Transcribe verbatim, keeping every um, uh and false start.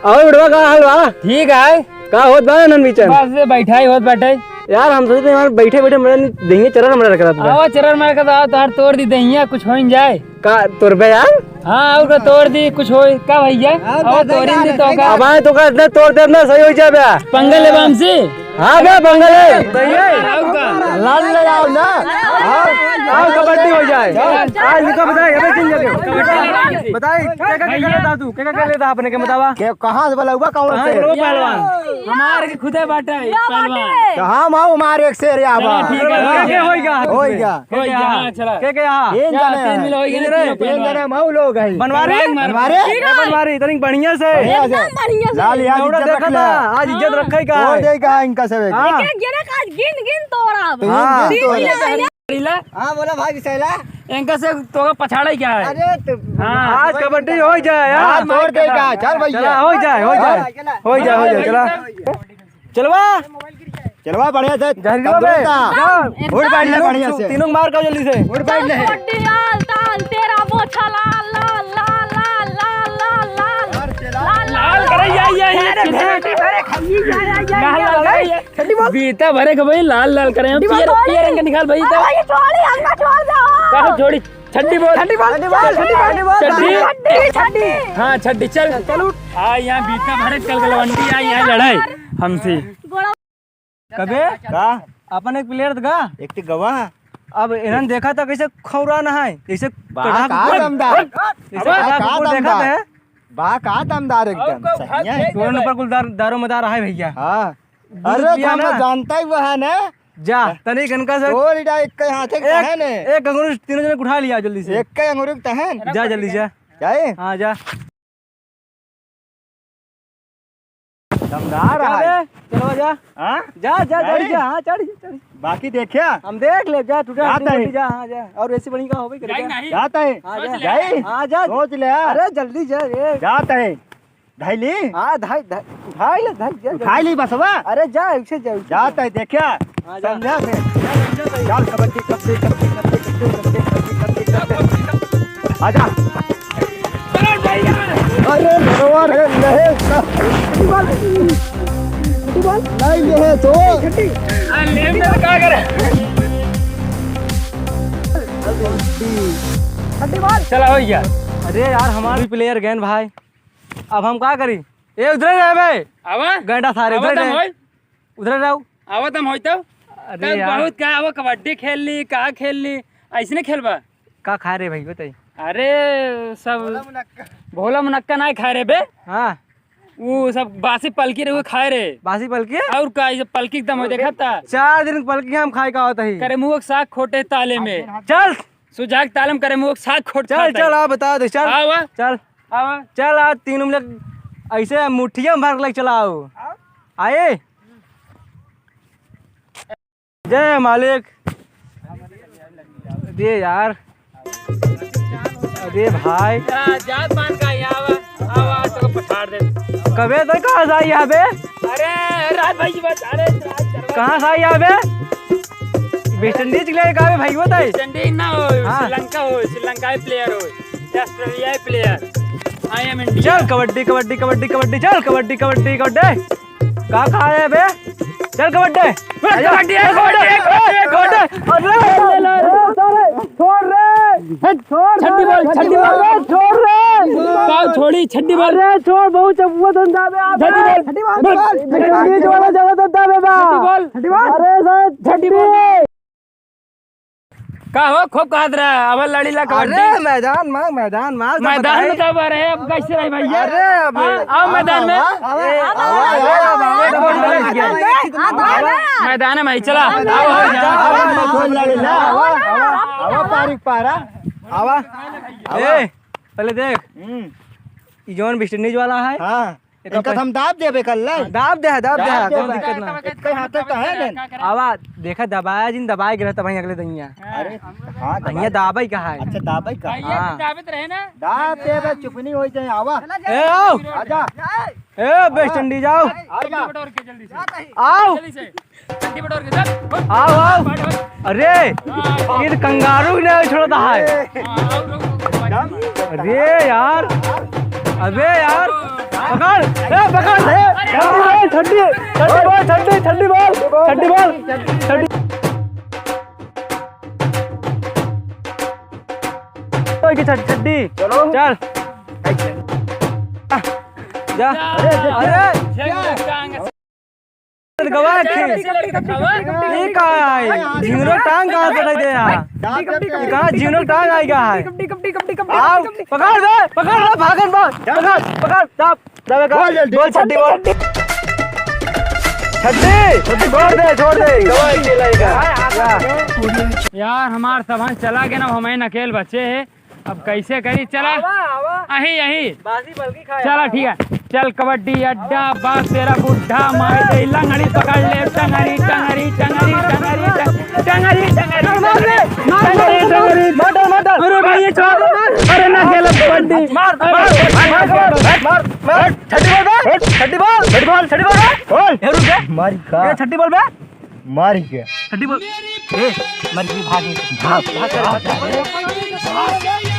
और बुढ़वा, का हाल बा? ठीक है। का होत बा नन बीचन? बस बैठा ही होत बाटे। यार, हम सोचते हैं यार, बैठे बैठे मजा नहीं देंगे, चरर मरर करत बा। आवा चरर मरर करत, आवा, तोहार तोड़ दी देहिया, कुछ होइन जाए। का तोड़बे यार? हाँ, और का तोड़ दी, कुछ होई का भैया? हाँ, और दादा तोड़ी यार, दी तो का? अब आए तो का इतना तोड़ दे ना, सही हो जाए बे। पंगा लेबा हमसे? हाँ बे, पंगा ले। सही है। और का? लाल ले आओ ना। आओ, आओ, कबड्डी हो जाए। आज इनका बताए, अबे चिन जाते हो। बताए, क्या क्या क्या लेता तू? क्या क्या लेता अपने के बतावा? के, कहाँ से बोला हुआ, कौन कहाँ से? से बोला पहलवान? हमारे के खुदे बाटा है, पहलवान। तो हम आओ, हमारे एक शेर या चलो, बा। ठीक है। क्या क्या होएगा? होएगा। के के यहाँ? हाँ, चला। के के यहाँ? तीन जने हैं। तीन मिला होइगा ना, तीन तीन जने। जने हम आउ लोग हैं। बनवारी? बनवारी? बनवारी? ए, बनवारी, इतनी बढ़िया से। बढ़िया से। एकदम बढ़िया से। लाल यार, नौड़ा इज्जत देखा रख ले। था, आज इज्जत रखे का और है। दे का इनका सब एक। हाँ। एक एक जने का आज गिन गिन तोड़ा। तो हाँ। गिन गिन तोड़ा। हाँ, बोला भाई विशाला। इनका से तो पछाड़ा ही क्या है? अरे तो हाँ। आज कबड्डी हो जाए यार। हाँ, तोड़ दे का, चल भैया। चला, हो जाए, हो जाए। हाँ, चला। हो जाए, हो जाए, चला। चलवा। चलवा बढ़िया से। जहरीला बे। तंदुरुस्त आ। हाँ। उठ बैठ ले बढ़िया से। तीनों मार का जल्दी से। उठ बैठ ले। कबड्डी लाल, लाल, तेरा बोछा लाल, लाल, लाल। लाल, लाल, लाल, लाल। अरे, लाल, लाल। लाल करे, या, या, या, अरे, चित्ते। अरे, अरे, अरे, लाल, लाल, लाल, या। ठंडी बोल। बीता भरे के भाई, लाल, लाल करे। ठंडी बोल, पियर, छोड़ी। पियर रंग के निकाल भाई, अरे, तो। ये छोड़ी, हमका छोड़ दो। का छोड़ी? छड्डी बोल। छड्डी बोल, छड्डी बोल, छड्डी बोल, छड्डी। छड्डी, छड्डी। हाँ, छड्डी, चल। चल, उठ। आ, यहाँ बीता भरे कल गलवंडी, आ, यहाँ लड़ाई हमसे। गोड़ा कबे? का? अपन एक player का? एक तो गवा। अब इन्हन देखा था कैसे खौरा ना है, कैसे बा, कढ़ा का कुकुर, दमदार? कैसे बा, कढ़ा का कुकुर देखा दमदार? था? बा, का दमदार एकदम, और को सही है। भाग तोरन ऊपर कुल दार-, दारोमदार है भैया। हाँ। दूध अरे, पिया तो हम ना। लोग जानता ही वो है ना। जा, तनिक इनका से तोड़ इटा एक के हाथे के एक, तहन है। एक अंगुरी तीनों जने उठा लिया जल्दी से। एक के अंगुरी के तहन। जा जल्दी जा। जाए? हाँ, जा। दमदार चल है। बे, चलो जा। हाँ? जा, जा, चढ़ जाए? जा, हाँ, चढ़, चढ़। बाकी देखिया। हम देख ले, जा, टूटा जाता टूटी है। जा, हाँ, जा। और ऐसे बनी का होबे जाए करेगा। नहीं। जाता है। हाँ, जा। सोच ले। जाए? हाँ, जा। सोच ले। अरे, जल्दी जा रे। जाता है। धाई ली? हाँ, धाई, धाई, उठाई ले, धाई, जा, उठाई जा। ली बसवा? अरे, जा, ऐसे जा, ऐसे जाता जा। है, देखिया? हाँ, जा। समझा से? जा, समझा से। चल, कबड्डी, कबड्डी, कबड्डी। आजा। अरे भैया। अरे भगवान है, नहीं, नहीं, ये है तो। अरे, ले, ले, का करे? छठी बाल। चला, हो गया। अरे यार, हमार भी player गए न भाई, अब हम का करी? ए, उधरे रह बे। आवा। गैंडा सारे, आवत उधरे हम रह। होई। उधरे रहो। आवत हम होई तब। अरे तब यार। बहुत का, वो कबड्डी खेल ली, का खेल ली, ऐसने खेलबा। का खाए रे भाई, बताई? अरे, सब भोला मुनक्का। भोला मुनक्का ना खाए रे बे। हाँ। वो सब बासी पलकी रे, वो खाए रे। बासी पलकी? और का, ये पलकी एकदम हो, देखा था? चार दिन पलकी हम खाए का होता ही। करे मुँह के साग खोटे ताले में। चल। सुजाक तालम करे मुँह के साग खोट चल, खाता चल, है। आ बता दे, चल। आवा। चल। आवा। चल, आज तीनों मिनट ऐसे मुट्ठिया में भर के लेके चला आओ। आए? जय मालिक। अरे यार। अरे भाई। जा-, जात मान का यहाँ आवा। आवा, तो पछाड़ दे। कबे तो कहाँ से आई यहाँ पे? अरे, राज भाई की बात, अरे, राज, राज। कहाँ से आई यहाँ पे? वेस्ट इंडीज के लिए कहाँ पे भाई होता है? वेस्ट इंडीज ना हो, हाँ। श्रीलंका हो, श्रीलंका player हो, ऑस्ट्रेलिया player। I am India। चल कबड्डी, कबड्डी, कबड्डी, कबड्डी, चल कबड्डी, कबड्डी, कबड्डी। का खाए बे? चल कबड्डी। कबड्डी, कबड्डी, कबड्डी, कबड्डी। अरे, अरे, अरे, छोड़ रे। हट, छोड़ छड्डी रे, बोल, छड्डी छड्डी बोल। बोल, छोड़ रे। का छोड़ी, छड्डी बोल। अरे, छोड़, बहुत चपुआ धंधा बे आप। छड्डी बोल। छड्डी बोल। बोल। छड्डी वाला ज्यादा धंधा बे बा। छड्डी बोल। छड्डी बोल। अरे, साहब, छड्डी बोल। छड्डी। का हो, खूब कहत रहा, अब लड़ी ला कबड्डी। अरे, मैदान में, मैदान में, तो मैदान में बताई। तो अब रहे, अब कैसे रही भैया? अरे, अब हाँ, आओ मैदान में। आवा, आवा, आवा, आवा, आवा, आवा, आवा। मैदान में भाई, चला। आवा, आवा, आवा, आवा, आवा, आवा, आवा, पारिक पारा, आवा, आवा। ए, पहले देख, हम्म। ई जौन वेस्ट इंडीज वाला है, हाँ। एका इनका तो हम दाब देबे कर ले। हाँ, दाब दे, दाब दे, दाब दे कौन भाई। दिक्कत ना। एक हाथ तक तो है ना। आवा, देखा दबाया जिन, दबाए गिरा तब अगले दहिया। अरे, हाँ, दहिया दबाए। दाबे का है। अच्छा, दाबे का। हाँ। दाबत रहे ना। दाब देबे, चुपनी हो जाए, आवा। ए, आओ। आजा। ए, वेस्ट इंडीज आओ। आजा। बटोर के जल्दी से। आओ। जल्दी से। चड्डी बटोर के चल। आओ, आओ। अरे, हाँ। ये तो कंगारू ने छोड़ा था है। हाँ, आओ, रुक, रुक, रुक। अरे यार, अबे यार, पकड़, ए, पकड़, ए, छड्डी बोल, छड्डी, छड्डी बोल, छड्डी, छड्डी बोल, छड्डी। ओए की छड-, छड्डी। चलो। चल। जा। अरे, अरे। गवा थी। ये का है? झिंगुरो टांग कहाँ से नहीं दे यार? ये कहाँ झिंगुरो टांग आई का है? आओ, पकड़ दे, पकड़ दे, भागन बा। पकड़, पकड़, चाप। दबे का। बोल जल्दी। बोल छड्डी बोल। छड्डी, छड्डी छोड़ दे, छोड़ दे। गवा खेला का। यार, हमार सबन चला गए ना, हमइन अकेल बचे है। अब कैसे करी? चला। आवा, आवा। अही, अही। बासी बल्कि खाए। चला, ठीक है। चल कबड्डी अड्डा, बास तेरा बुड्ढा, मार दे लंगड़ी, पकड़ ले टंगड़ी, टंगड़ी, टंगड़ी, टंगड़ी, टंगड़ी, टंगड़ी, टंगड़ी, टंगड़ी, टंगड़ी। मार दे, मार, मार, मार, मार। अरे भाई, ये छोड़। अरे ना खेल कबड्डी। मार, मार, मार, मार, मार, मार। छड्डी बोल बे, छड्डी बोल, छड्डी बोल, छड्डी बोल बे। बोल। ए, रुक बे। मारी का? ए, छड्डी बोल बे। मारी के। छड्डी बोल। ए, मर गई, भाग, भाग। भाग, भाग, भाग।